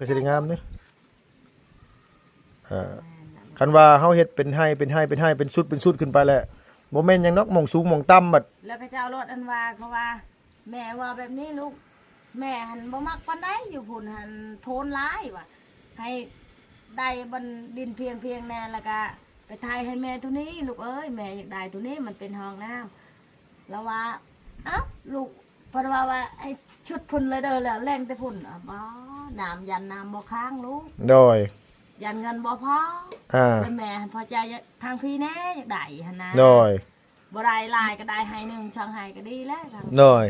ກໍຊິໄດ້ງາມເດ້. ເອີ ຄັນວ່າເຮົາເຮັດເປັນໄຮ່ ເປັນໄຮ່ ເປັນໄຮ່ ເປັນຊຸດ ເປັນຊຸດຂຶ້ນໄປແລ້ວ ບໍ່ແມ່ນຫຍັງດອກ ໝ່ອງສູງໝ່ອງຕ່ຳບັດ ແລ້ວເຂົາເຈົ້າໂລດອັນວ່າ ເຂົາວ່າ ແມ່ເວົ້າແບບນີ້ລູກ ແມ່ຫັ້ນບໍ່ມັກປານໃດ ຢູ່ພຸ້ນຫັ້ນໂພນຫຼາຍວ່າ ໃຫ້ໄດ້ບ່ອນດິນພຽງໆແດ່ ແລ້ວກະໄປໄຖໃຫ້ແມ່ໂຕນີ້ ລູກເອີຍ ແມ່ຢາກໄດ້ໂຕນີ້ ມັນເປັນຫ້ອງນ້ຳ. ລາວວ່າ ເອົ້າ ລູກ ເພິ່ນວ່າ ວ່າໃຫ້ຊຸດພຸ້ນເລີຍເດີ ແລ້ວແລ່ນແຕ່ພຸ້ນ ອາ ບໍ່ ນ້ຳ ຢ້ານນ້ຳບໍ່ຄ້າງລູກ ໂດຍ ຢ້ານເງິນບໍ່ພໍ ອາ ແລ້ວແມ່ພໍໃຈທາງພີ້ແດ່ ຢາກໄດ້ຫັ້ນນະ ໂດຍ ບໍ່ໄດ້ຫຼາຍກໍໄດ້ໄຮ່ໜຶ່ງ ສອງໄຮ່ກໍດີແລ້ວ ໂດຍ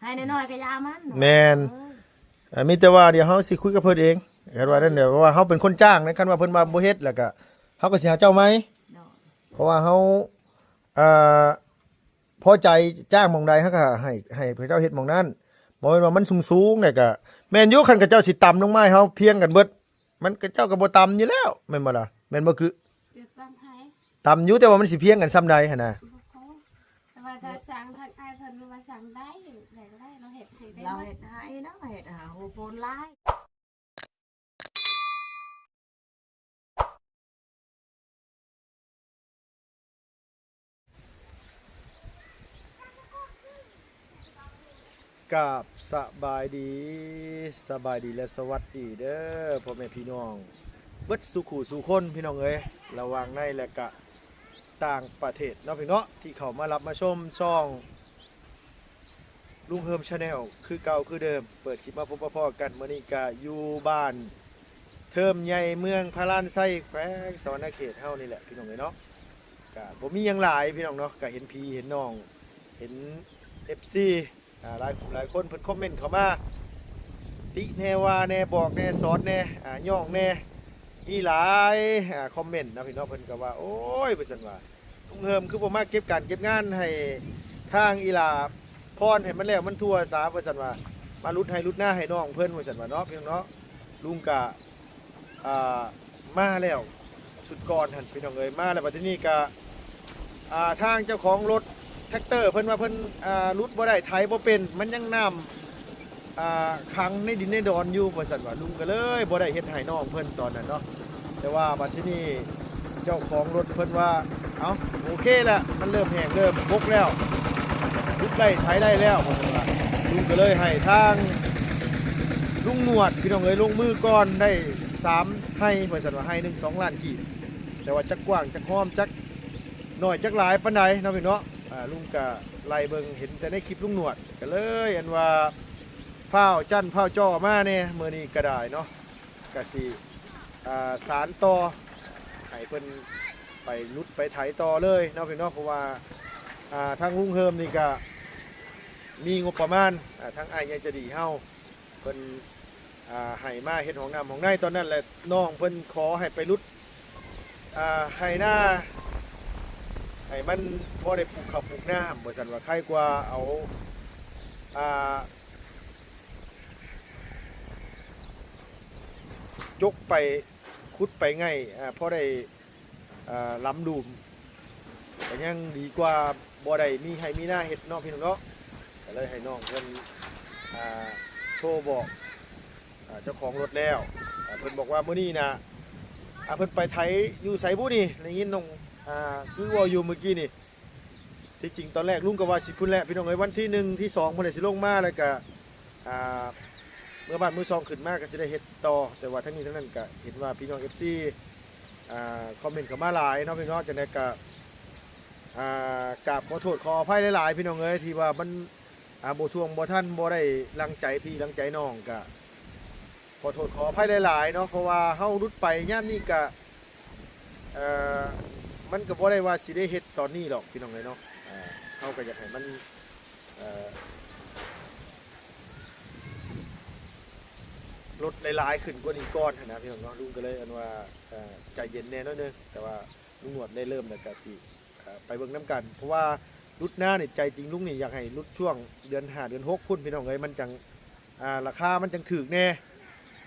ໄຮ່ນ້ອຍໆກໍຢ່າມັນ ແມ່ນ ເອີ ອາ ມີແຕ່ວ່າດຽວເຮົາຊິຄຸຍກັບເພິ່ນເອງ ຄັນວ່ານັ້ນ ເພາະວ່າເຮົາເປັນຄົນຈ້າງນະ ຄັນວ່າເພິ່ນວ່າບໍ່ເຮັດ ແລ້ວກໍເຮົາກໍຊິຫາເຈົ້າໃໝ່ ໂດຍ ເພາະວ່າເຮົາ ອ່າ ພໍໃຈຈ້າງໝ່ອງໃດ ເຮົາກໍໃຫ້ ໃຫ້ເຂົາເຈົ້າເຮັດໝ່ອງນັ້ນ ບໍ່ແມ່ນວ່າມັນສູງໆ ແລ້ວກໍ ແມ່ນຢູ່ ຄັນເຂົາເຈົ້າຊິຕ່ຳລົງມາໃຫ້ເຮົາພຽງກັນເບິດ ມັນ ເຂົາເຈົ້າກໍບໍ່ຕ່ຳຢູ່ແລ້ວ ແມ່ນບໍ່ລະ ແມ່ນບໍ່? ຄືຈະຕ່ຳໃຫ້ ຕ່ຳຢູ່ ແຕ່ວ່າມັນຊິພຽງກັນສ່ຳໃດຫັ້ນນະ ບໍ່ພໍ ແຕ່ວ່າຖ້າສ້າງທາງອ້າຍເພິ່ນວ່າສ້າງໄດ້ ແລ້ວກໍໄດ້ ລາວເຮັດໃຫ້ໄດ້ ລາວເຮັດໃຫ້ເນາະ ເຮັດໃຫ້ ໂອ້ ໂພນຫຼາຍ. ກາບສະບາຍດີ ສະບາຍດີ ແລະ ສະຫວັດດີເດີພໍ່ແມ່ພີ່ນ້ອງເບິດສູ່ຄູ່ສູ່ຄົນ ພີ່ນ້ອງເອີຍ ລະຫວ່າງໃນ ແລະ ກະຕ່າງປະເທດເນາະ ພີ່ນ້ອງເນາະ ທີ່ເຂົ້າມາຮັບມາຊົມຊ່ອງ ລຸງເຮີມ Channel ຄືເກົ່າຄືເດີມ ເປີດຄລິບມາພົບມາພໍ້ກັນ ມື້ນີ້ກະຢູ່ບ້ານເທີມໃຫຍ່ ເມືອງພະລານໄຊ ແຂວງສະຫວັນນະເຂດເຮົານີ້ແຫຼະ ພີ່ນ້ອງເອີຍເນາະ. ກະບໍ່ມີຫຍັງຫຼາຍ ພີ່ນ້ອງເນາະ ກະເຫັນພີ່ເຫັນນ້ອງ ເຫັນ ເອັຟຊີ ອ່າ ຫຼາຍຜູ້ຫຼາຍຄົນເພິ່ນຄອມເມັນເຂົ້າມາ ຕິແດ່ ວ່າແດ່ ບອກແດ່ ສອນແດ່ ອ່າ ຍ້ອງແດ່ ມີຫຼາຍ ອ່າ ຄອມເມັນເນາະ ພີ່ນ້ອງ ເພິ່ນກໍວ່າ ໂອ້ຍ ວ່າຊັ້ນວ່າ ລຸງເຮີມຄືບໍ່ມາເກັບການເກັບງານໃຫ້ທາງອີ່ຫຼ້າພອນໃຫ້ມັນແລ້ວມັນທົ່ວສາ ວ່າຊັ້ນວ່າ ມາຫຼຸດໄຮ່ຫຼຸດນາໃຫ້ນ້ອງເພິ່ນ ວ່າຊັ້ນວ່າເນາະ ພີ່ນ້ອງເນາະ. ລຸງກະ ອ່າ ມາແລ້ວ ຊຸດກ່ອນຫັ້ນ ພີ່ນ້ອງເອີຍ ມາແລ້ວ ບັດທີນີ້ກະ ອ່າ ທາງເຈົ້າຂອງລົດແທັກເຕີເພິ່ນວ່າເພິ່ນ ອ່າ ຫຼຸດບໍ່ໄດ້ ໄຖບໍ່ເປັນ ມັນຍັງນ້ຳ ອ່າ ຂັງໃນດິນໃນດອນຢູ່ ວ່າຊັ້ນວ່າ ລຸງກໍເລີຍບໍ່ໄດ້ເຮັດໃຫ້ນ້ອງເພິ່ນຕອນນັ້ນເນາະ. ແຕ່ວ່າບັດທີນີ້ເຈົ້າຂອງລົດເພິ່ນວ່າ ເອົ້າ ໂອເຄແລ້ວ ມັນເລີ່ມແຫ້ງເລີ່ມບົກແລ້ວ ຫຼຸດໄດ້ໄຖໄດ້ແລ້ວ ເພິ່ນວ່າ ລຸງກໍເລີຍໃຫ້ທາງລຸງໜວດ ພີ່ນ້ອງເອີຍ ລົງມືກ່ອນໄດ້ສາມໄຮ່ ວ່າຊັ້ນວ່າ ໄຮ່ໜຶ່ງສອງລ້ານກີບ ແຕ່ວ່າຈັກກວ້າງຈັກຫອມ ຈັກໜ້ອຍຈັກຫຼາຍປານໃດເນາະ ພີ່ນ້ອງເນາະ. ອ່າ ລຸງກະໄລ່ເບິ່ງ ເຫັນແຕ່ໃນຄລິບລຸງໜວດ ກະເລີຍອັນວ່າ ຟ້າວຈັນຟ້າວຈໍ່ມາແດ່ ມື້ນີ້ກະໄດ້ເນາະ ກະຊິ ອ່າ ສານຕໍ່ໃຫ້ເພິ່ນໄປຫຼຸດໄປໄຖຕໍ່ເລີຍເນາະ ພີ່ນ້ອງເນາະ. ເພາະວ່າ ອ່າ ທາງລຸງເຮີມນີ້ກະມີງົບປະມານ ອ່າ ທາງອ້າຍໃຫຍ່ໃຈດີເຮົາ ເພິ່ນ ອ່າ ໃຫ້ມາເຮັດຫ້ອງນ້ຳຫ້ອງໃນຕອນນັ້ນແຫຼະ ນ້ອງເພິ່ນຂໍໃຫ້ໄປຫຼຸດ ອ່າ ໄຮ່ນາ ໃຫ້ມັນພໍໄດ້ປູກເຂົ້າປູກນ້ຳ ວ່າຊັ້ນວ່າ ໄຄກວ່າເອົາ ອ່າ ຈົກໄປ ຂຸດໄປໄງ່ ອ່າ ພໍໄດ້ ອ່າ ລຳດູມ ກໍຍັງດີກວ່າບໍ່ໄດ້ມີໄຮ່ມີນາເຮັດເນາະ ພີ່ນ້ອງເນາະ. ກໍເລີຍໃຫ້ນ້ອງເພິ່ນ ອ່າ ໂທບອກ ອ່າ ເຈົ້າຂອງລົດແລ້ວ ອ່າ ເພິ່ນບອກວ່າມື້ນີ້ນະ ອ່າ ເພິ່ນໄປໄຖຢູ່ໃສບຸນີ້ ໄດ້ຍິນນ້ອງ ອ່າ ຄືເວົ້າຢູ່ມື້ກີ້ນີ້. ທີ່ຈິງຕອນແລກລຸງກໍວ່າຊິພຸ້ນແຫຼະ ພີ່ນ້ອງເອີຍ ວັນທີໜຶ່ງ ທີສອງ ເພິ່ນຊິລົງມາ ແລ້ວກະ ອ່າ ເມືອບ້ານມື້ສອງຂຶ້ນມາກໍຊິໄດ້ເຮັດຕໍ່. ແຕ່ວ່າທັງນີ້ທັງນັ້ນກໍເຫັນວ່າພີ່ນ້ອງເອັຟຊີ ອ່າ ຄອມເມັນເຂົ້າມາຫຼາຍເນາະ ພີ່ນ້ອງເນາະ. ຈັ່ງໃດກໍ ອ່າ ກາບຂໍໂທດຂໍອະໄພຫຼາຍໆ ພີ່ນ້ອງເອີຍ ທີ່ວ່າມັນ ອ່າ ບໍ່ທ່ວງບໍ່ທັນ ບໍ່ໄດ້ດັ່ງໃຈພີ່ດັ່ງໃຈນ້ອງ ກໍຂໍໂທດຂໍອະໄພຫຼາຍໆເນາະ. ເພາະວ່າເຮົາຫຼຸດໄປຍາມນີ້ກໍ ເອີ ມັນກໍບໍ່ໄດ້ວ່າຊິໄດ້ເຮັດຕອນນີ້ດອກ ພີ່ນ້ອງເອີຍເນາະ. ເຮົາກໍຢາກໃຫ້ມັນ ເອີ ລົດຫຼາຍໆຂຶ້ນກວ່ານີ້ກ່ອນຫັ້ນນະ ພີ່ນ້ອງເນາະ. ລຸງກໍເລີຍອັນວ່າ ເອີ ໃຈເຢັນແດ່ໜ້ອຍໜຶ່ງ ແຕ່ວ່າລຸງໜວດໄດ້ເລີ່ມແລ້ວກໍຊິ ເອີ ໄປເບິ່ງນຳກັນ. ເພາະວ່າຫຼຸດນານີ້ ໃຈຈິງລຸງນີ້ຢາກໃຫ້ຫຼຸດຊ່ວງເດືອນຫ້າເດືອນຫົກພຸ້ນ ພີ່ນ້ອງເອີຍ ມັນຈັ່ງ ອ່າ ລາຄາມັນຈັ່ງຖືກແດ່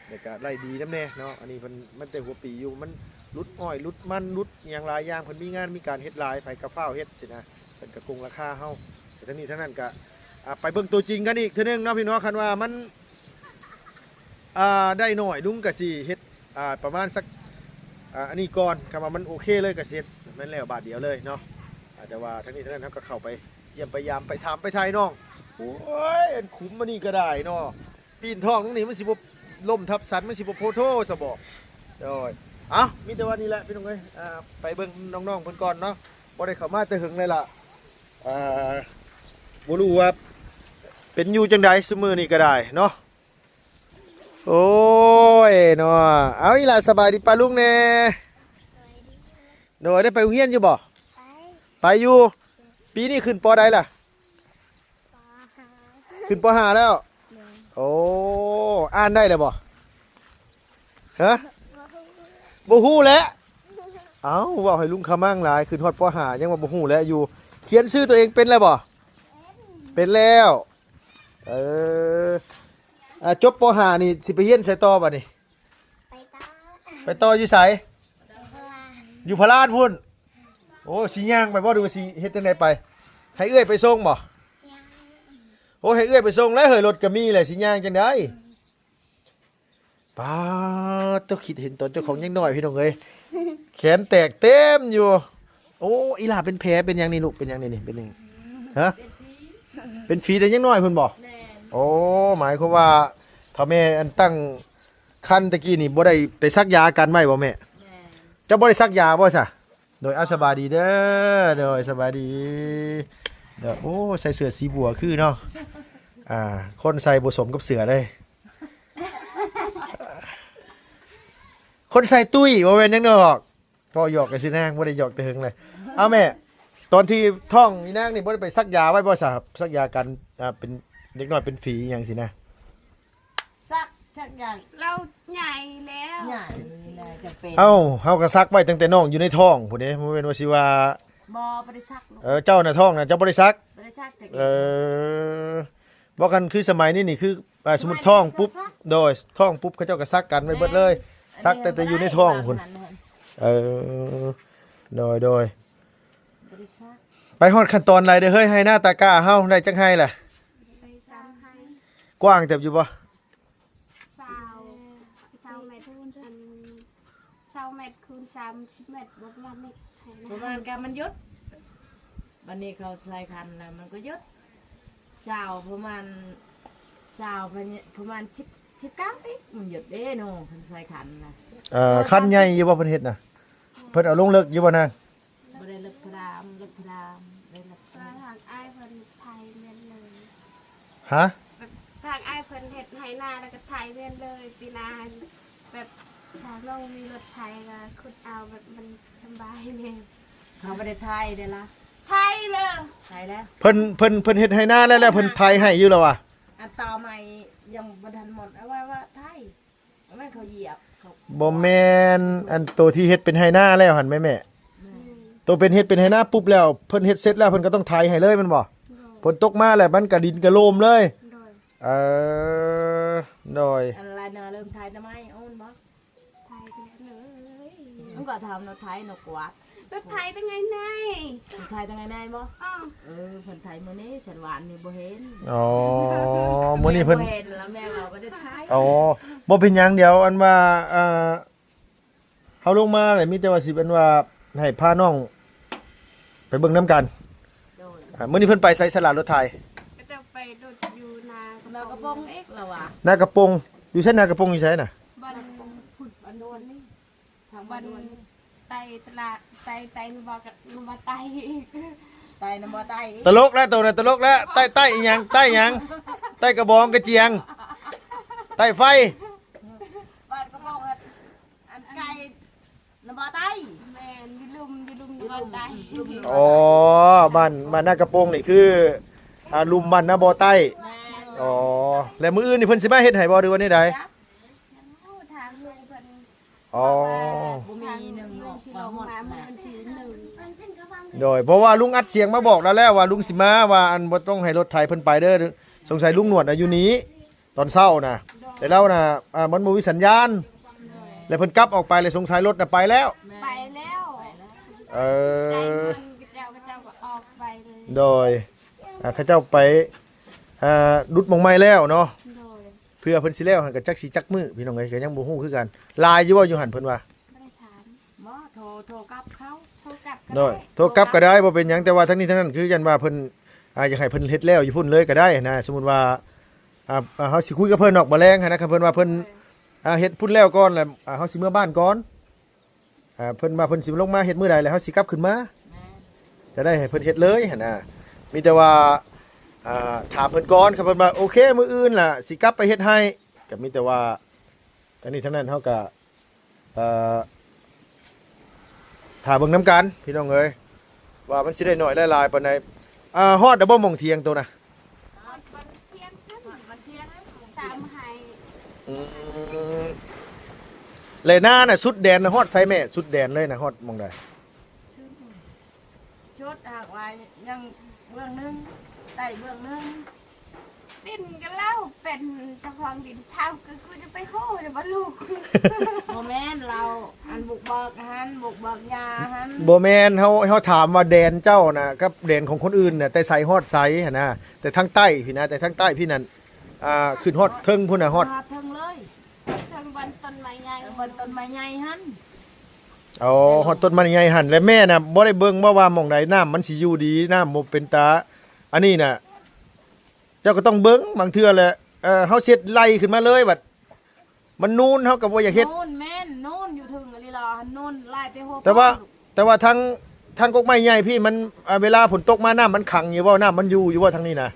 ແລ້ວກະໄລ່ດີນຳແດ່ເນາະ. ອັນນີ້ເພິ່ນ ມັນແຕ່ຫົວປີຢູ່ ມັນຫຼຸດອ້ອຍຫຼຸດມັນຫຼຸດຫຍັງຫຼາຍຢ່າງ ເພິ່ນມີງານມີການເຮັດຫຼາຍ ໃຜກໍຟ້າວເຮັດຊີ້ນະ ເພິ່ນກໍກົງລາຄາເຮົາ. ແຕ່ທັງນີ້ທັງນັ້ນກະ ອ່າ ໄປເບິ່ງຕົວຈິງກັນອີກເທື່ອໜຶ່ງເນາະ ພີ່ນ້ອງ ຄັນວ່າມັນ ອ່າ ໄດ້ໜ້ອຍ ລຸງກໍຊິເຮັດ ອ່າ ປະມານສັກ ອ່າ ອັນນີ້ກ່ອນ ຄັນວ່າມັນໂອເຄເລີຍກໍຊິເຮັດແມ່ນແລ້ວບາດດຽວເລີຍເນາະ. ອ່າ ແຕ່ວ່າທັງນີ້ທັງນັ້ນ ເຮົາກໍເຂົ້າໄປຢ້ຽມໄປຢາມ ໄປຖາມໄປໄຖ່ນ້ອງ. ໂອ້ຍ ອັນຂຸມອັນນີ້ກໍໄດ້ເນາະ ປີນທ້ອງນີ້ມັນຊິບໍ່ລົ້ມທັບສັນ ມັນຊິບໍ່ໂພໂທຊະບໍ? ໂດຍ ເອົ້າ ມີແຕ່ວ່ານີ້ແຫຼະພີ່ນ້ອງເອີຍ. ອ່າ ໄປເບິ່ງນ້ອງໆເພິ່ນກ່ອນເນາະ ບໍ່ໄດ້ເຂົ້າມາແຕ່ເຫິງເລີຍລະ. ອ່າ ບໍ່ຮູ້ວ່າເປັນຢູ່ຈັ່ງໃດຊຸມື້ນີ້ກໍໄດ້ເນາະ. ໂອ້ຍເນາະ ເອົາ ອີ່ຫຼ້າສະບາຍດີປ້າລຸງແດ່. ໂດຍ ໄດ້ໄປໂຮງຮຽນຢູ່ບໍ່? ໄປ ໄປຢູ່. ປີນີ້ຂຶ້ນ ປໍ ໃດລະ? ປໍຫ້າ ຂຶ້ນ ປໍຫ້າ ແລ້ວ. ໂດຍ ໂອ້ ອ່ານໄດ້ແລ້ວບໍ່? ຮະ ບໍ່ຮູ້ ບໍ່ຮູ້ແຫຼະ. ເອົ້າ ເວົ້າໃຫ້ລຸງຂະມັງຫຼາຍ ຂຶ້ນຮອດ ປໍຫ້າ ຍັງວ່າບໍ່ຮູ້ແຫຼະຢູ່. ຂຽນຊື່ຕົວເອງເປັນແລ້ວບໍ່? ເປັນ ເປັນແລ້ວ. ເອີ ອ່າ ຈົບ ປໍຫ້າ ນີ້ຊິໄປຮຽນໃສຕໍ່ບາດນີ້? ໄປຕໍ່ ໄປຕໍ່ຢູ່ໃສ? ຢູ່ພະລານ ຢູ່ພະລານພຸ້ນ. ໂອ້ ຊິຍ່າງໄປບໍ່ ຫຼືວ່າຊິເຮັດຈັ່ງໃດໄປ? ໃຫ້ເອື້ອຍໄປສົ່ງບໍ່? ຍ່າງ ໂອ້ ໃຫ້ເອື້ອຍໄປສົ່ງແລ້ວເຮີ້ຍ ລົດກໍມີແຫຼະ ຊິຍ່າງຈັ່ງໃດ? ອືມ ປາດໂທ້ ຄິດເຫັນຕອນເຈົ້າຂອງຍັງນ້ອຍພີ່ນ້ອງເອີຍ ແຂນແຕກເຕັມຢູ່. ໂອ້ ອີ່ຫຼ້າເປັນແຜເປັນຫຍັງນີ້ລູກ? ເປັນຫຍັງນີ້ ເປັນຫຍັງ? ຮະ ເປັນຝີ ເປັນຝີແຕ່ຍັງນ້ອຍພຸ້ນບໍ່? ແມ່ນ ໂອ້ ໝາຍຄວາມວ່າຖ້າແມ່ອັນຕັ້ງຄັນຕະກີ້ນີ້ບໍ່ໄດ້ໄປສັກຢາກັນໄວ້ບໍ່ແມ່? ແມ່ນ ເຈົ້າບໍ່ໄດ້ສັກຢາບໍ່ຊະ? ໂດຍ ເອົາ ສະບາຍດີເດີ. ໂດຍ ສະບາຍດີເດີ. ໂອ້ ໃສ່ເສື້ອສີບົວຄືເນາະ. ອ່າ ຄົນໃສ່ບໍ່ສົມກັບເສື້ອເດ້. ຄົນໃສ່ຕຸ້ຍ ບໍ່ແມ່ນຫຍັງດອກ ເວົ້າຫຍອກກັນຊິນາງ ບໍ່ໄດ້ຫຍອກແຕ່ເຫິງເລີຍ. ເອົາແມ່ ຕອນທີ່ທ້ອງອີນາງນີ້ບໍ່ໄດ້ໄປສັກຢາໄວ້ບໍ່ຊະ? ສັກຢາກັນ ອ່າ ເປັນເດັກນ້ອຍເປັນຝີອີ່ຫຍັງຊີ້ນະ. ສັກ ສັກຫຍັງ? ລາວໃຫຍ່ແລ້ວ ໃຫຍ່ແລ້ວຈຳເປັນ. ເອົ້າ ເຮົາກໍສັກໄວ້ຕັ້ງແຕ່ນ້ອງຢູ່ໃນທ້ອງພຸ້ນເດ້ ບໍ່ແມ່ນວ່າຊິວ່າ ບໍ່ ບໍ່ໄດ້ສັກລູກ. ເອີ ເຈົ້ານະທ້ອງນະ ເຈົ້າບໍ່ໄດ້ສັກ? ບໍ່ໄດ້ສັກແຕ່ ເອີ ບໍ່ ຄັນຄືສະໄໝນີ້ນີ້ຄື ອ່າ ສະໝຸດທ້ອງປຸບ ສະໄໝນີ້ກໍສັກ ໂດຍ ທ້ອງປຸບເຂົາເຈົ້າກໍສັກກັນໄວ້ເບິດເລີຍ. ແມ່ນ ສັກແຕ່ ອັນນີ້ ແຕ່ຢູ່ໃນທ້ອງພຸ້ນ ບໍ່ໄດ້ ເອີ ໂດຍ ໂດຍ ບໍ່ໄດ້ສັກ. ໄປຮອດຂັ້ນຕອນໃດເດີເຮີ້ຍ ໄຮ່ນາຕາກ້າເຮົາໄດ້ຈັກໄຮ່ລະ? ໄດ້ສາມໄຮ່. ກວ້າງເຕີບຢູ່ບໍ່? ຊາວ ຊາວແມັດ ອັນ ຊາວແມັດຄູນສາມສິບແມັດ ບໍ່ປະມານນີ້ ປະມານກະມັນຢຸດ. ບັດນີ້ເຂົາໃສ່ຄັນແລ້ວມັນກໍຢຸດ ຊາວ ປະມານ ຊາວ ປະມານສິບ ສິບເກົ້າຕິ ມັນຢຸດເດ້ເນາະ ຄັນໃສ່ຄັນນະ. ເອີ ຄັນໃຫຍ່ຢູ່ບໍ່ເພິ່ນເຮັດນະ? ເພິ່ນເອົາລົງເລິກຢູ່ບໍ່ນາງ? ບໍ່ໄດ້ເລິກພະດາມ ເລິກພະດາມ ໄດ້ເລິກ ແຕ່ທາງອ້າຍເພິ່ນໄຖແມ່ນເລີຍ. ຮະ? ແບບທາງອ້າຍເພິ່ນເຮັດໄຮ່ນາແລ້ວກໍໄຖແມ່ນເລີຍ ປີໜ້າ ແບບຖ້ານ້ອງມີລົດໄຖກໍຂຸດເອົາ ແບບມັນສຳບາຍແດ່. ເຂົາບໍ່ໄດ້ໄຖເດ້ລະ ໄຖເລີຍ ໄຖແລ້ວ. ເພິ່ນ ເພິ່ນ ເພິ່ນເຮັດໄຮ່ນາແລ້ວ ແລ້ວເພິ່ນໄຖໃຫ້ຢູ່ລະວະ? ອັນຕໍ່ໃໝ່ຍັງບໍ່ທັນໝົດ ເອົາໄວ້ວ່າໄຖ ແມ່ນເຂົາຢຽບ ເຂົາ ບໍ່ແມ່ນ ອັນໂຕທີ່ເຮັດເປັນໄຮ່ນາແລ້ວຫັ້ນແມ່ ແມ່ ອືມ ໂຕເປັນເຮັດເປັນໄຮ່ນາປຸບແລ້ວ ເພິ່ນເຮັດເສັດແລ້ວ ເພິ່ນກໍຕ້ອງໄຖໃຫ້ເລີຍແມ່ນບໍ່? ໂດຍ ຝົນຕົກມາແລ້ວມັນກໍດິນກໍໂລມເລີຍ. ໂດຍ ເອີ ໂດຍ ອັນລາຍນາເລີ່ມໄຖແຕ່ໄມ້ໂອນບໍ່? ໄຖແຕ່ເລີຍ ມັນກໍທຳເນາະ ໄຖເນາະ ກວາດ ລົດໄຖແຕ່ໄງນາຍ ລົດໄຖແຕ່ໄງນາຍບໍ່? ເອີ ເອີ ເພິ່ນໄຖມື້ນີ້ ສັນຫວານນີ້ບໍ່ເຫັນ. ອໍ ມື້ນີ້ເພິ່ນ ແມ່ບໍ່ເຫັນລະ ແມ່ວ່າບໍ່ໄດ້ໄຖ. ອໍ ບໍ່ເປັນຫຍັງ ດຽວອັນວ່າ ອ່າ ເຮົາລົງມາແຫຼະ ມີແຕ່ວ່າຊິເປັນວ່າໃຫ້ພານ້ອງໄປເບິ່ງນຳກັນ. ໂດຍ ອ່າ ມື້ນີ້ເພິ່ນໄປໃສສະລະ ລົດໄຖ? ເຂົາເຈົ້າໄປລົດຢູ່ນາກະປົງ ນາກະປົງເອກລະວະ ນາກະປົງ. ຢູ່ໃສ ນາກະປົງຢູ່ໃສນະ? ບ້ານພຸ້ນ ບ້ານດວນນີ້ ທາງບ້ານດວນນີ້ ໄຕ່ຕະຫຼາດ ໄຕ່ ໄຕ່ນຳບໍ່ ນຳບໍ່ໄຕ່ ໄຕ່ນຳບໍ່ໄຕ. ຕະຫຼົກແລ້ວໂຕນັ້ນ ຕະຫຼົກແລ້ວ. ໄຕ້ ໄຕ້ອີ່ຫຍັງ? ໄຕ້ຫຍັງ? ໄຕ້ກະບອງກະຈຽງ ໄຕ້ໄຟ. ບ້ານກະບອງ ອັນ ອັນໄກ່ນຳບໍ່ໄຕ. ແມ່ນ ຢູ່ລຸ່ມ ຢູ່ລຸ່ມນຳບໍ່ໄຕ. ອໍ ບ້ານ ບ້ານນາກະປົງນີ້ຄື ອ່າ ລຸ່ມບ້ານນາບໍ່ໄຕ. ແມ່ນ. ອໍ ແລ້ວມື້ອື່ນນີ້ເພິ່ນຊິມາເຮັດໃຫ້ບໍ່ ຫຼືວ່າແນວໃດ? ຍັງ ຍັງບໍ່ຮູ້ ຖາມເພິ່ນ. ອໍ ເພາະວ່າບໍ່ມີໜຶ່ງ ທາງເພິ່ນຊິລົງມາມື້ວັນທີໜຶ່ງ. ໂດຍ ເພາະວ່າລຸງອັດສຽງມາບອກລາວແລ້ວວ່າລຸງຊິມາ ວ່າ ອັນ ບໍ່ຕ້ອງໃຫ້ລົດໄຖເພິ່ນໄປເດີ ສົງໄສລຸງໜວດນະຢູ່ນີ້ຕອນເຊົ້ານະ. ໂດຍ ແຕ່ລາວນະ ອ່າ ມັນບໍ່ມີສັນຍານ. ໂດຍ ແລ້ວເພິ່ນກັບອອກໄປ ແລ້ວສົງໄສລົດນະໄປແລ້ວ. ແມ່ນ ໄປແລ້ວ. ເອີ ໄປເງິນເຂົາເຈົ້າ ເຂົາເຈົ້າກໍອອກໄປເລີຍ. ໂດຍ ອ່າ ເຂົາເຈົ້າໄປ ອ່າ ດຸດໝ່ອງໃໝ່ແລ້ວເນາະ. ໂດຍ ເພື່ອເພິ່ນຊິແລ້ວຫັ້ນກໍຈັກຊິຈັກມື້ ພີ່ນ້ອງເອີຍ ກໍຍັງບໍ່ຮູ້ຄືກັນ. ຫຼາຍຢູ່ບໍ່ຢູ່ຫັ້ນເພິ່ນວ່າ? ບໍ່ໄດ້ຖາມ. ບໍ່ ໂທ ໂທກັບເຂົາ ໂທກັບກໍ ໂດຍ ໄດ້ ໂທກັບກໍໄດ້ ບໍ່ເປັນຫຍັງ. ແຕ່ວ່າທັງນີ້ທັງນັ້ນ ຄືຢ້ານວ່າເພິ່ນ ອ່າ ຢາກໃຫ້ເພິ່ນເຮັດແລ້ວຢູ່ພຸ້ນເລີຍກໍໄດ້ນະ. ສົມມຸດວ່າ ອ່າ ເຮົາຊິຄຸຍກັບເພິ່ນດອກ ບໍ່ແລງຫັ້ນນະ ຄັນເພິ່ນວ່າເພິ່ນ ໂດຍ ອ່າ ເຮັດພຸ້ນແລ້ວກ່ອນ ແລ້ວ ອ່າ ເຮົາຊິເມືອບ້ານກ່ອນ ອ່າ ເພິ່ນວ່າເພິ່ນຊິລົງມາເຮັດມື້ໃດ ແລ້ວເຮົາຊິກັບຂຶ້ນມາ ແມ່ນ ຈະໄດ້ໃຫ້ເພິ່ນເຮັດເລີຍຫັ້ນນະ. ມີແຕ່ວ່າ ອ່າ ຖາມເພິ່ນກ່ອນ ຄັນເພິ່ນວ່າໂອເຄ ມື້ອື່ນລະຊິກັບໄປເຮັດໃຫ້ ກໍມີແຕ່ວ່າ ທັງນີ້ທັງນັ້ນເຮົາກໍ ເອີ ຖ້າເບິ່ງນຳກັນພີ່ນ້ອງເອີຍ ວ່າມັນຊິໄດ້ໜ້ອຍໄດ້ຫຼາຍປານໃດ. ອ່າ ຮອດແລ້ວບໍ່ໝ່ອງຖຽງໂຕນະ? ຮອດວັນທຽງ ຮອດວັນທຽງ ສາມໄຮ່. ອືມ ແລະນານະ ສຸດແດນນະຮອດໃສແມ່? ສຸດແດນເລີຍນະ ຮອດໝ່ອງໃດ? ຊຸດ ຊຸດຫາກວ່າຍັງເບື້ອງໜຶ່ງ ໃຕ້ເບື້ອງໜຶ່ງ. ດິນກໍລາວເປັນເຈົ້າຂອງດິນ ເຖົ້າກໍຄືຈະໄປຮູ້ແຕ່ບໍ່ຮູ້. ບໍ່ແມ່ນ ລາວອັນບຸກເບີກຫັ້ນ ບຸກເບີກຫຍ້າຫັ້ນ. ບໍ່ແມ່ນ ເຮົາ ເຮົາຖາມວ່າແດນເຈົ້ານະ ກັບແດນຂອງຄົນອື່ນນະ ແຕ່ໃສຮອດໃສຫັ້ນນະ ແຕ່ທາງໃຕ້ພີ້ນະ ແຕ່ທາງໃຕ້ພີ້ນັ້ນ ອ່າ ຂຶ້ນຮອດເທິງພຸ້ນນະ ຮອດ ຮອດເທິງເລີຍ ຮອດເທິງບ່ອນຕົ້ນໄມ້ໃຫຍ່ ເອີ ບ່ອນຕົ້ນໄມ້ໃຫຍ່ຫັ້ນ. ອໍ ຮອດຕົ້ນໄມ້ໃຫຍ່ຫັ້ນ ແລະແມ່ນະ ບໍ່ໄດ້ເບິ່ງບໍ່ວ່າໝ່ອງໃດນ້ຳມັນຊິຢູ່ດີ ນ້ຳບໍ່ເປັນຕາ ອັນນີ້ນະ ເຈົ້າກໍຕ້ອງເບິ່ງ ບາງເທື່ອແຫຼະ ເອີ ເຮົາເຊັດໄລ່ຂຶ້ນມາເລີຍ ບັດມັນນູນ ເຮົາກໍບໍ່ຢາກເຮັດ. ນູນ ແມ່ນ ນູນຢູ່ເທິງອີ່ຫຼີລະ ນູນຫຼາຍແຕ່ຫົວ ແຕ່ວ່າ ໂພດ ແຕ່ວ່າທາງ ທາງກົກໄມ້ໃຫຍ່ພີ້ມັນ ອ່າ ເວລາຝົນຕົກມານ້ຳມັນຂັງຢູ່ບໍ່? ນ້ຳມັນຢູ່ຢູ່ບໍ່ທາງນີ້ນະ?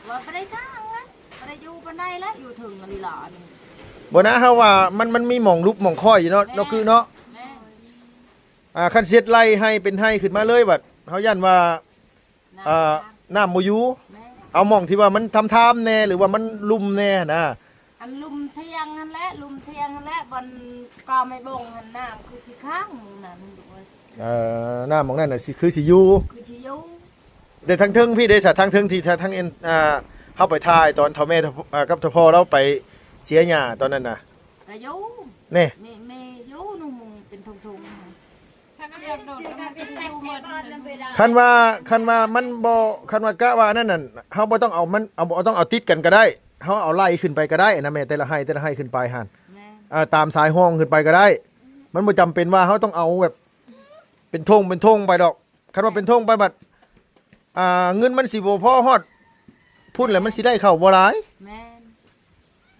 ວ່າບໍ່ໄດ້ທາງນະ ບໍ່ໄດ້ຢູ່ປານໃດລະ ຢູ່ເທິງອີ່ຫຼີລະນີ້. ບໍ່ນະ ເຮົາວ່າມັນ ມັນມີໝ່ອງຫຼຸບໝ່ອງຄ້ອຍຢູ່ເນາະ ແມ່ນ ເນາະ ຄືເນາະ ແມ່ນ ອ່າ ຄັນຊິເຮັດໄລ່ໃຫ້ເປັນໄຮ່ຂຶ້ນມາເລີຍ ບັດເຮົາຢ້ານວ່າ ນ້ຳ ອ່າ ບໍ່ ນ້ຳບໍ່ຢູ່ ແມ່ນ ເອົາໝ່ອງທີ່ວ່າມັນທາມໆແດ່ ຫຼືວ່າມັນລຸ່ມແດ່ຫັ້ນນະ. ອັນລຸ່ມຖຽງຫັ້ນແຫຼະ ລຸ່ມຖຽງຫັ້ນແຫຼະ ບ່ອນກໍໄມ້ບົງຫັ້ນ ນ້ຳຄືຊິຂັງ ນ້ຳມັນຢູ່ ເອີ ນ້ຳໝ່ອງນັ້ນນະ ຄືຊິຢູ່ ຄືຊິຢູ່. ແຕ່ທາງເທິງພີ້ເດ ສະ ທາງເທິງທີ່ ທາງ ທາງ ເອີ ເຮົາໄປຖ່າຍຕອນເຖົ້າແມ່ ເອີ ກັບເຖົ້າພໍ່ລາວໄປເສຍຫຍ້າຕອນນັ້ນນະ ກະຢູ່ ແນ່ ແມ່ ແມ່ຢູ່ ໜູເປັນຖົງໆ. ຄັນວ່າ ຄັນວ່າມັນບໍ່ ຄັນວ່າກະວ່ານັ້ນນະ ເຮົາບໍ່ຕ້ອງເອົາມັນ ເອົາ ບໍ່ຕ້ອງເອົາຕິດກັນກໍໄດ້ ເຮົາເອົາໄລ່ຂຶ້ນໄປກໍໄດ້ນະແມ່ ແຕ່ລະໄຮ່ ແຕ່ລະໄຮ່ຂຶ້ນໄປຫັ້ນ ແມ່ນ ເອີ ຕາມສາຍຮ່ອງຂຶ້ນໄປກໍໄດ້. ມັນບໍ່ຈຳເປັນວ່າເຮົາຕ້ອງເອົາແບບເປັນຖົງເປັນຖົງໄປດອກ. ຄັນວ່າເປັນຖົງໄປບັດ ອ່າ ເງິນມັນຊິບໍ່ພໍຮອດພຸ້ນ ແລ້ວມັນຊິໄດ້ເຂົ້າບໍ່ຫຼາຍ. ແມ່ນ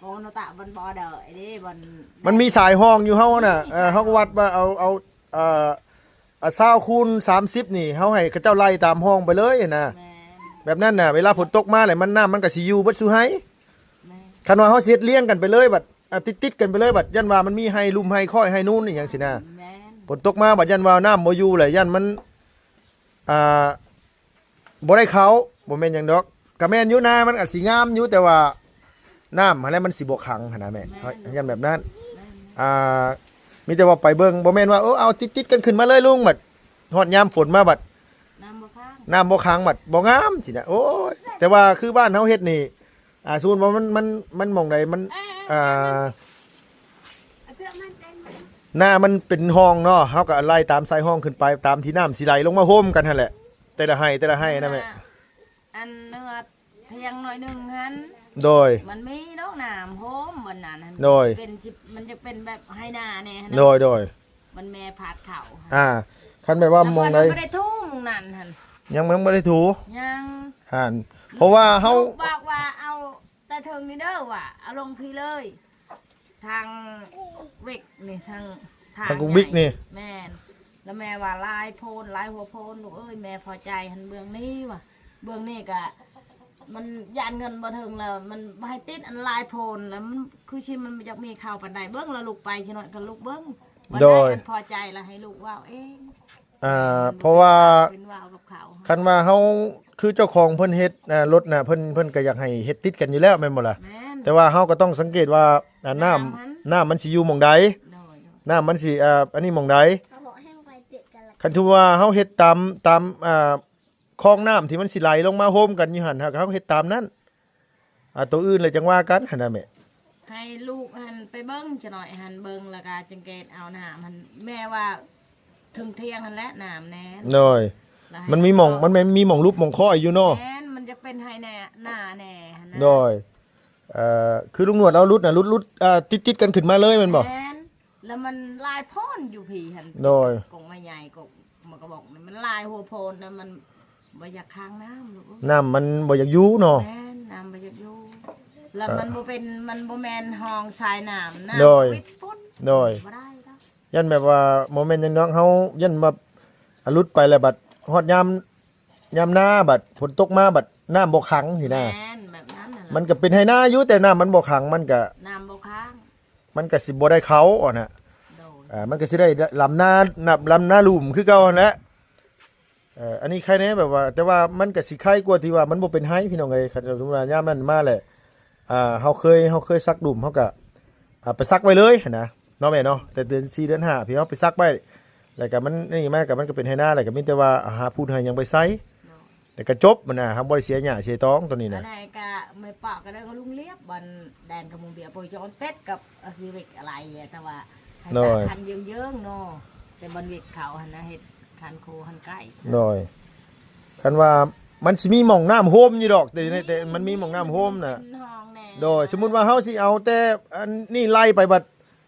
ໂອນະຕະ ມັນບໍ່ໄດ້ເດ້ ມັນ ມັນມີສາຍຮ່ອງຢູ່ເຮົານະ ເອີ ເຮົາກໍວັດວ່າເອົາ ເອົາ ເອີ ອ່າ ຊາວຄູນສາມສິບນີ້ ເຮົາໃຫ້ເຂົາເຈົ້າໄລ່ຕາມຮ່ອງໄປເລີຍນະ ແມ່ນ ແບບນັ້ນນະ ເວລາຝົນຕົກມາແລ້ວ ມັນ ນ້ຳມັນກໍຊິຢູ່ເບິດສູ່ໄຮ່. ແມ່ນ ຄັນວ່າເຮົາຊິເຮັດລຽງກັນໄປເລີຍບັດ ອ່າ ຕິດໆກັນໄປເລີຍ ບັດຢ້ານວ່າມັນມີໄຮ່ລຸ່ມໄຮ່ຄ້ອຍໄຮ່ນູນອີ່ຫຍັງຊີ້ນະ ແມ່ນ ຝົນຕົກມາບັດຢ້ານວ່ານ້ຳບໍ່ຢູ່ແຫຼະ ຢ້ານມັນ ອ່າ ບໍ່ໄດ້ເຂົ້າ ບໍ່ແມ່ນຫຍັງດອກ ກະແມ່ນຢູ່ ນາມັນອາດຊິງາມຢູ່ ແຕ່ວ່ານ້ຳຫັ້ນແຫຼະມັນຊິບໍ່ຂັງຫັ້ນນະແມ່ ແມ່ນ ຢ້ານແບບນັ້ນ ແມ່ນ ອ່າ ມີແຕ່ວ່າໄປເບິ່ງ ບໍ່ແມ່ນວ່າ ເອີ ເອົາຕິດໆກັນຂຶ້ນມາເລີຍລຸງ ບັດຮອດຍາມຝົນມາບັດ ນ້ຳບໍ່ຂັງ ນ້ຳບໍ່ຂັງ ບັດບໍ່ງາມຊີ້ນະ ໂອ້ຍ ແຕ່ວ່າຄືບ້ານເຮົາເຮັດນີ້ ອ່າ ສົມມຸດວ່າມັນ ມັນ ມັນໝ່ອງໃດມັນ ອ່າ ໜ້າມັນເປັນຮ່ອງເນາະ ເຮົາກໍໄລ່ຕາມສາຍຮ່ອງຂຶ້ນໄປ ຕາມທີ່ນ້ຳຊິໄຫຼລົງມາໂຮມກັນຫັ້ນແຫຼະ ແຕ່ລະໄຮ່ ແຕ່ລະໄຮ່ນະແມ່ ອັນເໜືອຖຽງໜ້ອຍໜຶ່ງຫັ້ນ ໂດຍ ມັນມີດອກນ້ຳໂຮມບ່ອນນັ້ນຫັ້ນ ໂດຍ ເປັນ ມັນຈະເປັນແບບໄຮ່ນາແດ່ຫັ້ນນະ ໂດຍ ໂດຍ ມັນແມ່ພາດເຂົ້າ ອ່າ ຄັນແບບວ່າໝ່ອງໃດ ແຕ່ວ່າຍັງບໍ່ໄດ້ຖູໝ່ອງນັ້ນຫັ້ນ ຍັງ ຍັງບໍ່ໄດ້ຖູ ຍັງ ຫັ້ນ ເພາະວ່າເຮົາ ລູກບອກວ່າເອົາແຕ່ເທິງນີ້ເດີ ວ່າເອົາລົງພີ້ເລີຍ ທາງວິກນີ້ ທາງ ທາງ ທາງກຸກບິກນີ້ ແມ່ນ ແລ້ວແມ່ວ່າຫຼາຍໂພນ ຫຼາຍຫົວໂພນ ລູກເອີຍ ແມ່ພໍໃຈຫັ້ນເບື້ອງນີ້ວ່າ ເບື້ອງນີ້ກະ ມັນຢ້ານເງິນບໍ່ເຖິງແລ້ວ ມັນບໍ່ໃຫ້ຕິດອັນຫຼາຍໂພນ ແລ້ວມັນຄືຊິມັນບໍ່ຢາກມີເຂົ້າປານໃດ ເບິ່ງລະລຸກໄປ ຂີ້ນ້ອຍກໍລຸກເບິ່ງ ໂດຍ ບໍ່ໄດ້ອັນພໍໃຈລະໃຫ້ລູກເວົ້າເອງ ອ່າ ເພາະວ່າ ເປັນເວົ້າກັບເຂົາ ຄັນວ່າເຮົາ ຄືເຈົ້າຂອງເພິ່ນເຮັດ ອ່າ ລົດນະ ເພິ່ນ ເພິ່ນກໍຢາກໃຫ້ເຮັດຕິດກັນຢູ່ແລ້ວແມ່ນບໍ່ລະ ແມ່ນ ແຕ່ວ່າເຮົາກໍຕ້ອງສັງເກດວ່າ ອ່າ ນ້ຳ ນ້ຳມັນ ນ້ຳມັນຊິຢູ່ໝ່ອງໃດ ໂດຍ ໂດຍ ນ້ຳມັນຊິ ອ່າ ອັນນີ້ໝ່ອງໃດ ຄັນຖືວ່າເຮົາເຮັດຕາມ ຕາມ ອ່າ ຄອງນ້ຳທີ່ມັນຊິໄຫຼລົງມາໂຮມກັນຢູ່ຫັ້ນ ຫາກເຮົາເຮັດຕາມນັ້ນ ອ່າ ໂຕອື່ນແລ້ວຈັ່ງວ່າກັນຫັ້ນນະແມ່ ໃຫ້ລູກຫັ້ນໄປເບິ່ງຈັກໜ້ອຍຫັ້ນ ເບິ່ງແລ້ວກະຈັ່ງແກະເອົານ້ຳຫັ້ນ ແມ່ວ່າເທິງຖຽງຫັ້ນແຫຼະນ້ຳແນ່ ໂດຍ ມັນມີໝ່ອງ ມັນແມ່ນມີໝ່ອງຫຼຸບໝ່ອງຄ້ອຍຢູ່ເນາະ ແມ່ນ ມັນຈະເປັນໄຮ່ແນ່ ນາແນ່ຫັ້ນນະ ໂດຍ ເອີ ຄືລຸງໜວດເອົາຫຼຸດນະ ຫຼຸດ ຫຼຸດ ອ່າ ຕິດໆກັນຂຶ້ນມາເລີຍແມ່ນບໍ່? ແມ່ນ ແລ້ວມັນຫຼາຍໂພນຢູ່ພີ້ຫັ້ນ ໂດຍ ກົກໄມ້ໃຫຍ່ ກົກ ມັນກະບອກ ມັນຫຼາຍຫົວໂພນນະ ມັນບໍ່ຢາກຄ້າງນ້ຳລູກເອີຍ ນ້ຳມັນບໍ່ຢາກຢູ່ເນາະ ແມ່ນ ນ້ຳບໍ່ຢາກຢູ່ ແລ້ວມັນບໍ່ເປັນ ມັນບໍ່ແມ່ນຮ່ອງສາຍນ້ຳ ນ້ຳ ໂດຍ ວິດປຸດ ໂດຍ ບໍ່ໄດ້ດອກ ຢ້ານແບບວ່າບໍ່ແມ່ນຫຍັງດອກ ເຮົາຢ້ານວ່າ ອາ ຫຼຸດໄປແລ້ວບັດຮອດຍາມ ຍາມນາບັດຝົນຕົກມາບັດນ້ຳບໍ່ຂັງຊີ້ນະ ແມ່ນ ແບບນັ້ນນະ ມັນກະເປັນໄຮ່ນາຢູ່ ແຕ່ນ້ຳມັນບໍ່ຂັງ ມັນກະ ນ້ຳບໍ່ຂັງ ມັນກະຊິບໍ່ໄດ້ເຂົ້າຫັ້ນນະ ໂດຍ ອ່າ ມັນກະຊິໄດ້ລຳນາ ລຳນາລຸ່ມຄືເກົ່າຫັ້ນແຫຼະ ເອີ ອັນນີ້ໄຄແດ່ແບບວ່າ ແຕ່ວ່າມັນກະຊິໄຄກວ່າທີ່ວ່າມັນບໍ່ເປັນໄຮ່ພີ່ນ້ອງເອີຍ ຄັນສົມມຸດວ່າຍາມນັ້ນມາແຫຼະ ອ່າ ເຮົາເຄີຍ ເຮົາເຄີຍສັກດຸ່ມ ເຮົາກະ ອ່າ ໄປສັກໄວ້ເລີຍຫັ້ນນະ ເນາະແມ່ເນາະ ແຕ່ເດືອນສີ່ເດືອນຫ້າພີ້ເຮົາໄປສັກໄວ້ ແລ້ວກະມັນນີ້ມາກະ ມັນກະເປັນໄຮ່ນາ ແລ້ວກະມີແຕ່ວ່າຫາປູນຫາຫຍັງໄປໃສ່ ແລ້ວກະຈົບຫັ້ນນະ ເຮົາບໍ່ໄດ້ເສຍຫຍ້າເສຍຕອງໂຕນີ້ນະ ອັນໃດກະແມ່ປ້າກະໄດ້ກະລຸງລຽບ ບ່ອນແດນກະມຸງເບຍ ໂປຍຈອນເປັດກັບ ອາ ຊີວິກອະໄລ ແຕ່ວ່າໃຫ້ ໂດຍ ຕາກຄັນເຢິງໆເນາະ ແຕ່ບ່ອນວິກເຂົາຫັ້ນນະ ເຮັດຄັນໂຄຄັນໄກ່ ໂດຍ ຄັນວ່າມັນຊິມີໝ່ອງນ້ຳໂຮມຢູ່ດອກ ແຕ່ ແຕ່ມັນມີໝ່ອງນ້ຳໂຮມນະ ເປັນຫ້ອງແດ່ ໂດຍ ສົມມຸດວ່າເຮົາຊິເອົາແຕ່ອັນນີ້ໄລ່ໄປບັດ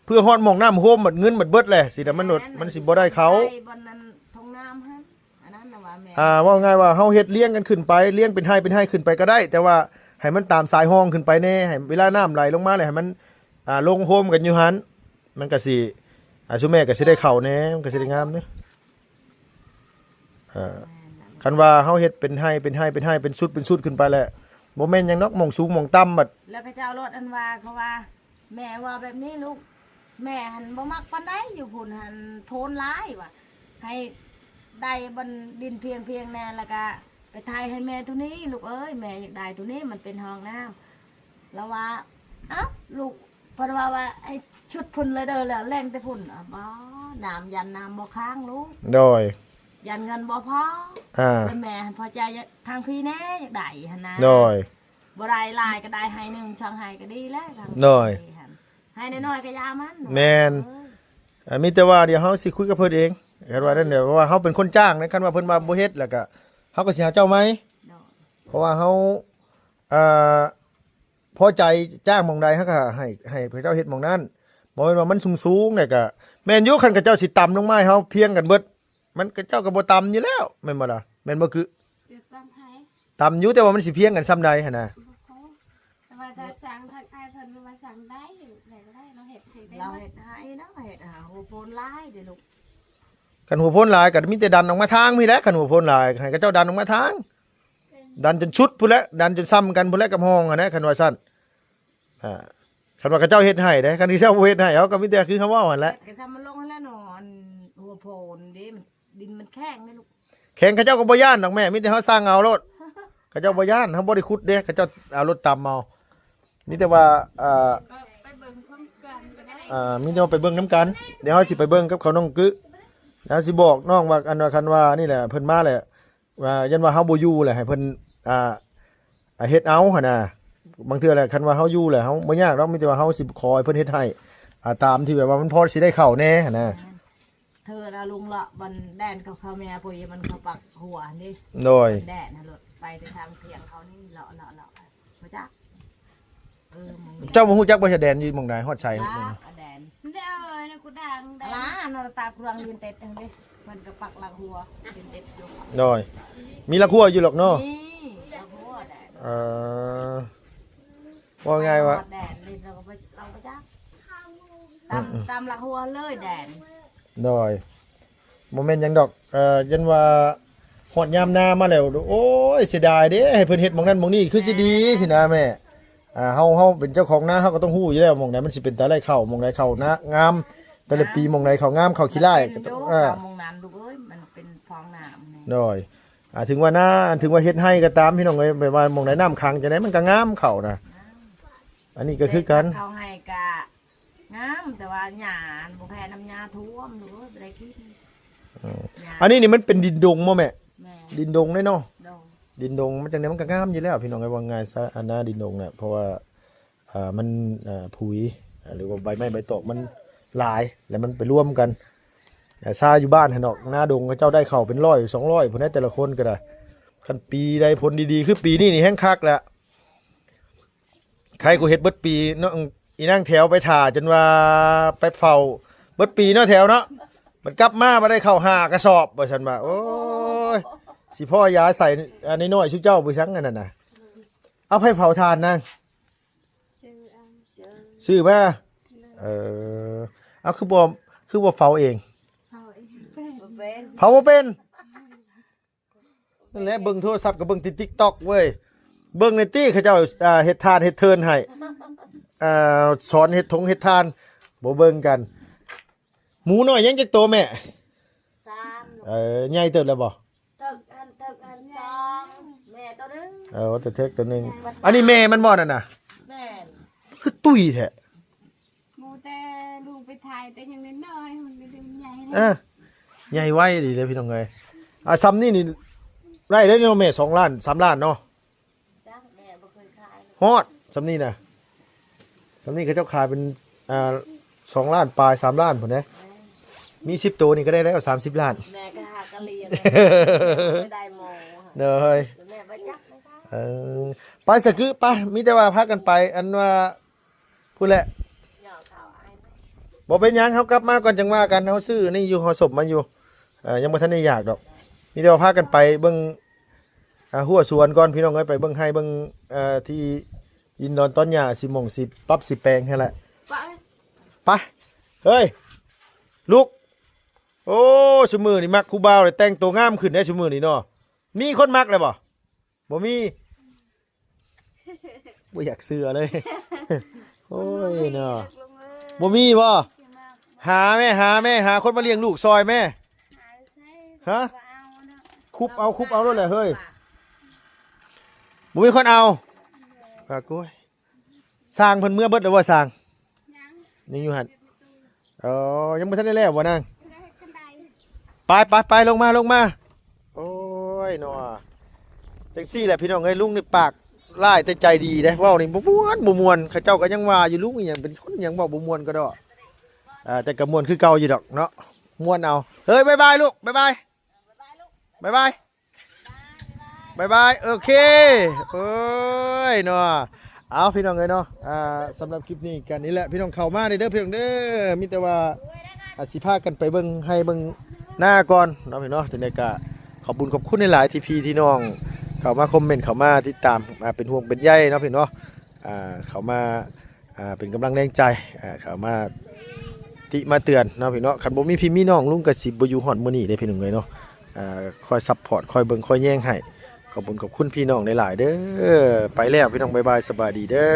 ເພື່ອຮອດໝ່ອງນ້ຳໂຮມບັດເງິນບັດເບິດແຫຼະ ຊິໄດ້ມັນ ແມ່ນ ມັນຊິບໍ່ໄດ້ເຂົ້າ ໄດ້ບ່ອນນັ້ນທົ່ງນ້ຳຫັ້ນ ອັນນັ້ນນະວ່າແມ່ນ ອ່າ ເວົ້າງ່າຍວ່າເຮົາເຮັດລຽງກັນຂຶ້ນໄປ ລຽງເປັນໄຮ່ເປັນໄຮ່ຂຶ້ນໄປກະໄດ້ ແຕ່ວ່າໃຫ້ມັນຕາມສາຍຮ່ອງຂຶ້ນໄປແດ່ ໃຫ້ເວລານ້ຳໄຫຼລົງມາແລ້ວໃຫ້ມັນ ອ່າ ລົງໂຮມກັນຢູ່ຫັ້ນ ມັນກະຊິ ອ່າ ຊຸມແມ່ກະຊິໄດ້ເຂົ້າແດ່ ມັນກະຊິໄດ້ງາມເດ້ ອ່າ ຄັນວ່າເຮົາເຮັດເປັນໄຮ່ເປັນໄຮ່ເປັນໄຮ່ ເປັນຊຸດເປັນຊຸດຂຶ້ນໄປແລ້ວ ບໍ່ແມ່ນຫຍັງດອກ ໝ່ອງສູງໝ່ອງຕ່ຳບັດ ແລ້ວເຂົາເຈົ້າໂລດ ອັນວ່າ ເຂົາວ່າ ແມ່ເວົ້າແບບນີ້ລູກ ແມ່ຫັ້ນບໍ່ມັກປານໃດ ຢູ່ພຸ້ນຫັ້ນໂພນຫຼາຍວ່າ ໃຫ້ໄດ້ບ່ອນດິນພຽງໆແດ່ ແລ້ວກະໄປໄຖໃຫ້ແມ່ໂຕນີ້ ລູກເອີຍ ແມ່ຢາກໄດ້ໂຕນີ້ ມັນເປັນຮ່ອງນ້ຳ ລາວວ່າ ເອົ້າ ລູກ ເພິ່ນວ່າ ວ່າໃຫ້ຊຸດພຸ້ນເລີຍເດີ ແລ້ວແລ່ນແຕ່ພຸ້ນ ອາ ບໍ່ ນ້ຳ ຢ້ານນ້ຳບໍ່ຄ້າງລູກ ໂດຍ ຢ້ານເງິນບໍ່ພໍ ອ່າ ແຕ່ແມ່ຫັ້ນພໍໃຈທາງພີ້ແດ່ ຢາກໄດ້ຫັ້ນນະ ໂດຍ ບໍ່ໄດ້ຫຼາຍກະໄດ້ໄຮ່ໜຶ່ງສອງໄຮ່ກະດີແລ້ວ ໂດຍ ໄຮ່ນ້ອຍໆກະຢ່າມັນ ແມ່ນ ເອີ ອ່າ ມີແຕ່ວ່າດຽວເຮົາຊິຄຸຍກັບເພິ່ນເອງ ຄັນວ່ານັ້ນ ເພາະວ່າເຮົາເປັນຄົນຈ້າງນະ ຄັນວ່າເພິ່ນວ່າບໍ່ເຮັດແລ້ວກະ ເຮົາກະຊິຫາເຈົ້າໃໝ່ ໂດຍ ເພາະວ່າເຮົາ ອ່າ ພໍໃຈຈ້າງໝ່ອງໃດເຮົາກະໃຫ້ ໃຫ້ເຂົາເຈົ້າເຮັດໝ່ອງນັ້ນ ບໍ່ແມ່ນວ່າມັນສູງໆແລ້ວກະ ແມ່ນຢູ່ ຄັນເຂົາເຈົ້າຊິຕ່ຳລົງມາໃຫ້ເຮົາພຽງກັນເບິດ ມັນ ເຂົາເຈົ້າກະບໍ່ຕ່ຳຢູ່ແລ້ວ ແມ່ນບໍ່ລະ ແມ່ນບໍ່? ຄື ຈະຕ້ອງໃຫ້ ຕ່ຳຢູ່ ແຕ່ວ່າມັນຊິພຽງກັນຊ່ຳໃດຫັ້ນນະ ບໍ່ພໍ ແຕ່ວ່າຖ້າສ້າງທາງອ້າຍເພິ່ນວ່າສ້າງໄດ້ ໄດ້ບໍ່ໄດ້ ລາວເຮັດໃຫ້ໄດ້ ລາວເຮັດໃຫ້ເນາະ ເຮັດຫາຫົວໂພນຫຼາຍເດ້ລູກ ຄັນຫົວໂພນຫຼາຍກະມີແຕ່ດັນອອກມາທາງພີ້ແຫຼະ ຄັນຫົວໂພນຫຼາຍ ໃຫ້ເຂົາເຈົ້າດັນອອກມາທາງ ດັນຈົນສຸດພຸ້ນແຫຼະ ດັນຈົນຊ່ຳກັນພຸ້ນແຫຼະກັບຮ່ອງຫັ້ນນະ ຄັນວ່າຊັ້ນ ອ່າ ຄັນວ່າເຂົາເຈົ້າເຮັດໃຫ້ເດ້ ຄັນເຂົາເຈົ້າບໍ່ເຮັດໃຫ້ ເຮົາກະມີແຕ່ຄືເຮົາເວົ້າຫັ້ນແຫຼະ ກະຊ່ຳມັນລົງຫັ້ນແຫຼະເນາະ ອັນຫົວໂພນເດ້ ມັນ ດິນມັນແຂງເດ້ລູກ ແຂງ ເຂົາເຈົ້າກະບໍ່ຢ້ານດອກແມ່ ມີແຕ່ເຮົາສ້າງເອົາໂລດ ເຂົາເຈົ້າບໍ່ຢ້ານ ເຮົາບໍ່ໄດ້ຂຸດເດ້ ເຂົາເຈົ້າເອົາລົດຕຳເອົາ ມີແຕ່ວ່າ ອ່າ ໄປເບິ່ງພ້ອມກັນກະໄດ້ ອ່າ ມີແຕ່ວ່າໄປເບິ່ງນຳກັນ ດຽວເຮົາຊິໄປເບິ່ງກັບເຂົານ້ອງກຶ ແລ້ວຊິບອກນ້ອງວ່າ ອັນວ່າ ຄັນວ່ານີ້ແຫຼະ ເພິ່ນມາແລ້ວ ວ່າຢ້ານວ່າເຮົາບໍ່ຢູ່ແຫຼະ ໃຫ້ເພິ່ນ ອ່າ ອ່າ ເຮັດເອົາຫັ້ນນະ ບາງເທື່ອແຫຼະ ຄັນວ່າເຮົາຢູ່ແລ້ວ ເຮົາບໍ່ຍາກດອກ ມີແຕ່ວ່າເຮົາຊິຂໍໃຫ້ເພິ່ນເຮັດໃຫ້ ອ່າ ຕາມທີ່ແບບວ່າມັນພໍຊິໄດ້ເຂົ້າແດ່ຫັ້ນນະ ເທີລະລຸງເລາະບ່ອນແດນເຂົາ ເຂົາແມ່ ໂພຍມັນເຂົາປັກຫົວຫັ້ນເດ້ ໂດຍ ແດນຫັ້ນໂລດ ໄປແຕ່ທາງພຽງເຂົານີ້ ເລາະ ເລາະ ເລາະ ບໍ່ຈັກ ເອີ ເຈົ້າບໍ່ຮູ້ຈັກບໍ່ ຊາຍແດນຢູ່ໝ່ອງໃດ ຮອດໃສ ຈັກແດນ ເດ້ ເອີຍ ໃນກູດັງໃດ ອາລາ ອັນນັ້ນຕາກວາງຢືນເຕັດຫັ້ນເດ້ ເພິ່ນກະປັກຫຼັກຫົວ ເປັນເຕັດຢູ່ ໂດຍ ມີຫຼັກຫົວຢູ່ດອກເນາະ ມີຫຼັກຫົວແດນ ເອີ ເວົ້າງ່າຍວ່າ ແດນນີ້ເຮົາກະບໍ່ ເຮົາບໍ່ຈັກ ຕາມ ອືມ ຕາມຫຼັກຫົວເລີຍແດນ ໂດຍ ບໍ່ແມ່ນຫຍັງດອກ ເອີ ຢ້ານວ່າຮອດຍາມນາມາແລ້ວ ໂອ້ຍ ເສຍດາຍເດ້ ໃຫ້ເພິ່ນເຮັດໝ່ອງນັ້ນໝ່ອງນີ້ ຄືຊິດີ ແມ່ນ ຊີ້ນະແມ່ ອ່າ ເຮົາ ເຮົາເປັນເຈົ້າຂອງນາ ເຮົາກະຕ້ອງຮູ້ຢູ່ແລ້ວ ໝ່ອງໃດມັນຊິເປັນຕາໄດ້ເຂົ້າ ໝ່ອງໃດເຂົ້ານາງາມ ແຕ່ລະປີ ໝ່ອງໃດເຂົ້າງາມ ເຂົ້າຂີ້ລ້າຍ ມັນເປັນຢູ່ ເອີ ເຂົ້າໝ່ອງນັ້ນລູກເອີຍ ມັນເປັນພອງນ້ຳນີ້ ໂດຍ ອ່າ ເຖິງວ່ານາ ເຖິງວ່າເຮັດໄຮ່ກະຕາມ ພີ່ນ້ອງເອີຍ ແບບວ່າໝ່ອງໃດນ້ຳຂັງຈັ່ງໃດມັນກະງາມເຂົ້ານະ ອັນນີ້ກະຄືກັນ ເຂົ້າໄຮ່ກະ ງາມ ແຕ່ວ່າຫຍ້າຫັ້ນບໍ່ແພ້ນຳຫຍ້າຖ້ວມເດີ ບໍ່ໄດ້ກິນ ອືມ ຫຍ້າ ອັນນີ້ນີ້ມັນເປັນດິນດົງບໍ່ແມ່? ແມ່ນ ດິນດົງເດ້ເນາະ ໂດຍ ດິນດົງມັນຈັ່ງໃດມັນກະງາມຢູ່ແລ້ວ ພີ່ນ້ອງເອີຍ ວ່າງ່າຍຊະ ອັນນາດິນດົງນະ ເພາະວ່າ ອ່າ ມັນ ອ່າ ຜຸຍ ຫຼືວ່າໃບໄມ້ໃບຕອກມັນຫຼາຍ ແລ້ວມັນໄປລວມກັນ ອ່າ ຊາຢູ່ບ້ານຫັ້ນດອກ ນາດົງເຂົາເຈົ້າໄດ້ເຂົ້າເປັນຮ້ອຍສອງຮ້ອຍພຸ້ນໃດ ແຕ່ລະຄົນກະໄດ້ ຄັນປີໃດຜົນດີໆ ຄືປີນີ້ນີ້ແຮງຄັກແຫຼະ. ໃຄກູເຮັດເບິດປີເນາະ ອີນາງແຖວໄປຖ້າຈົນວ່າໄປເຝົ້າເບິດປີເນາະແຖວເນາະ ບັດກັບມາບໍ່ໄດ້ເຂົ້າຫ້າກະສອບວ່າຊັ້ນວ່າ. ໂອ້ຍ ຊິພໍຢາໃສ່ອັນນ້ອຍໆ ຊຸເຈົ້າບໍ່ຊັງອັນນັ້ນນະ. ເອົາ ໃຜເຜົາຖ່ານນາງ? ຊື້ເອົາ ຊື້ມາ. ເອີ ເອົາ ຄືບໍ່ ຄືບໍ່ເຝົ້າເອງ? ເຝົ້າເອງ ເຝົ້າບໍ່ເປັນ ເຝົ້າບໍ່ເປັນ. ນັ້ນແຫຼະ ເບິ່ງໂທລະສັບກໍເບິ່ງແຕ່ຕິກຕັອກເວີຍ ເບິ່ງແດ່ຕິ ເຂົາເຈົ້າ ອ່າ ເຮັດຖ່ານເຮັດເທີນໃຫ້ ອ່າ ສອນເຮັດຖົງເຮັດຖ່ານ ບໍ່ເບິ່ງກັນ. ໝູນ້ອຍຍັງຈັກໂຕແມ່? ສາມ. ເອີ ໃຫຍ່ເຕີບແລ້ວບໍ່? ເຖິກຫັ້ນ ເຖິກຫັ້ນສອງ ແມ່ໂຕໜຶ່ງ. ເອີ ວ່າແຕ່ເຖິກໂຕໜຶ່ງ ອັນນີ້ແມ່ມັນບໍ່ນັ້ນນະ? ແມ່ນ. ຄືຕຸ້ຍແທ້. ໝູແຕ່ລູກໄປຖ່າຍແຕ່ຍັງນ້ອຍໆ ມັນກໍເລີ່ມໃຫຍ່ແລ້ວ. ເອີ ໃຫຍ່ໄວດີເດ້ພີ່ນ້ອງເອີຍ. ອ່າ ຊ່ຳນີ້ນີ້ໄດ້ເດ້ເນາະແມ່ ສອງລ້ານ ສາມລ້ານເນາະ. ຈັກ ແມ່ບໍ່ເຄີຍຂາຍ. ຮອດຊ່ຳນີ້ນະ ຊ່ຳນີ້ເຂົາເຈົ້າຂາຍເປັນ ອ່າ ສອງລ້ານປາຍ ສາມລ້ານພຸ້ນເດ້. ແມ່ນ. ມີສິບໂຕນີ້ກໍໄດ້ແລ້ວສາມສິບລ້ານ. ແມ່ກໍຫາກະລ້ຽງ ບໍ່ໄດ້ໝໍ. ໂດຍ. ແມ່ບໍ່ຈັກນະຄະ. ເອີ ໄປສະກຶ ໄປ ມີແຕ່ວ່າພາກັນໄປ ອັນວ່າ ພຸ້ນແຫຼະ. ບໍ່ເປັນຫຍັງ ເຮົາກັບມາກ່ອນຈັ່ງວ່າກັນ. ເຮົາຊື້ນີ້ຢູ່ ເຮົາສົບມາຢູ່ ເອີ ຍັງບໍ່ທັນໄດ້ຢາກດອກ. ມີແຕ່ວ່າພາກັນໄປເບິ່ງ ອ່າ ຮົ້ວສວນກ່ອນພີ່ນ້ອງເອີຍ ໄປເບິ່ງໄຮ່ເບິ່ງ ເອີ ທີ່ດິນດອນຕອນຫຍ້າ ຊິໝ່ອງ ຊິປັບ ຊິແປງຫັ້ນແຫຼະ. ໄປ ໄປ ເຮີ້ຍ ລຸກ. ໂອ້ ຊຸມື້ນີ້ມັກຜູ້ບ່າວເລີຍ ແຕ່ງໂຕງາມຂຶ້ນເດ້ຊຸມື້ນີ້ເນາະ. ມີຄົນມັກແລ້ວບໍ່? ບໍ່ມີ. ບໍ່ຢາກເຊື່ອເລີຍ. ໂອ້ຍເນາະ. ບໍ່ມີບໍ່? ຫາແມ່ ຫາແມ່ ຫາຄົນມາລ້ຽງລູກຊ່ອຍແມ່. ຫາໃສ? ຮະ? ຄຸບເອົາ ຄຸບເອົາໂລດແຫຼະເຮີ້ຍ. ບໍ່ມີຄົນເອົາ. ອາ ໂກຍ ຊ່າງເພິ່ນເມືອເບິດແລ້ວບໍ່ຊ່າງ? ຍັງ ຍັງຢູ່ຫັ້ນ. ອໍ ຍັງບໍ່ທັນໄດ້ແລ້ວບໍ່ນາງ? ໄປ ໄປ ໄປ ລົງມາ ລົງມາ. ໂອ້ຍເນາະ ຈັ່ງຊີ້ແຫຼະພີ່ນ້ອງເອີຍ. ລຸງນີ້ປາກຮ້າຍແຕ່ໃຈດີເດ້ ເວົ້ານີ້ບໍ່ມ່ວນ ບໍ່ມ່ວນ. ເຂົາເຈົ້າກໍຍັງວ່າຢູ່ ລຸງອີ່ຫຍັງ ເປັນຄົນຫຍັງເວົ້າບໍ່ມ່ວນກະດອກ. ອ່າ ແຕ່ກໍມ່ວນຄືເກົ່າຢູ່ດອກເນາະ ມ່ວນເອົາ. ເຮີ້ຍ ບາຍບາຍລູກ ບາຍບາຍ ບາຍບາຍ. ບາຍບາຍ ໂອເຄ. ໂອ້ຍເນາະ ເອົາພີ່ນ້ອງເອີຍເນາະ ອ່າ ສຳລັບຄລິບນີ້ກໍນີ້ແຫຼະ ພີ່ນ້ອງເຂົ້າມາເດີ ເດີພີ່ນ້ອງເດີ. ມີແຕ່ວ່າ ອ່າ ຊິພາກັນໄປເບິ່ງໄຮ່ເບິ່ງນາກ່ອນເນາະພີ່ນ້ອງເນາະ. ຈັ່ງໃດກໍຂອບບຸນຂອບຄຸນຫຼາຍໆ ທີ່ພີ່ທີ່ນ້ອງເຂົ້າມາຄອມເມັນ ເຂົ້າມາຕິດຕາມ ອ່າ ເປັນຫ່ວງເປັນໃຍເນາະພີ່ນ້ອງເນາະ ອ່າ ເຂົ້າມາ ອ່າ ເປັນກຳລັງແຮງໃຈ ອ່າ ເຂົ້າມາຕິມາເຕືອນເນາະພີ່ນ້ອງ. ຄັນບໍ່ມີພີ່ມີນ້ອງ ລຸງກໍຊິບໍ່ຢູ່ຮອດມື້ນີ້ເດ້ພີ່ນ້ອງເອີຍເນາະ. ອ່າ ຄອຍຊັບພອດ ຄອຍເບິ່ງ ຄອຍແຍງໃຫ້. ຂອບຄຸນ ຂອບຄຸນພີ່ນ້ອງຫຼາຍໆເດີ. ໄປແລ້ວພີ່ນ້ອງ ບາຍບາຍ ສະບາຍດີເດີ.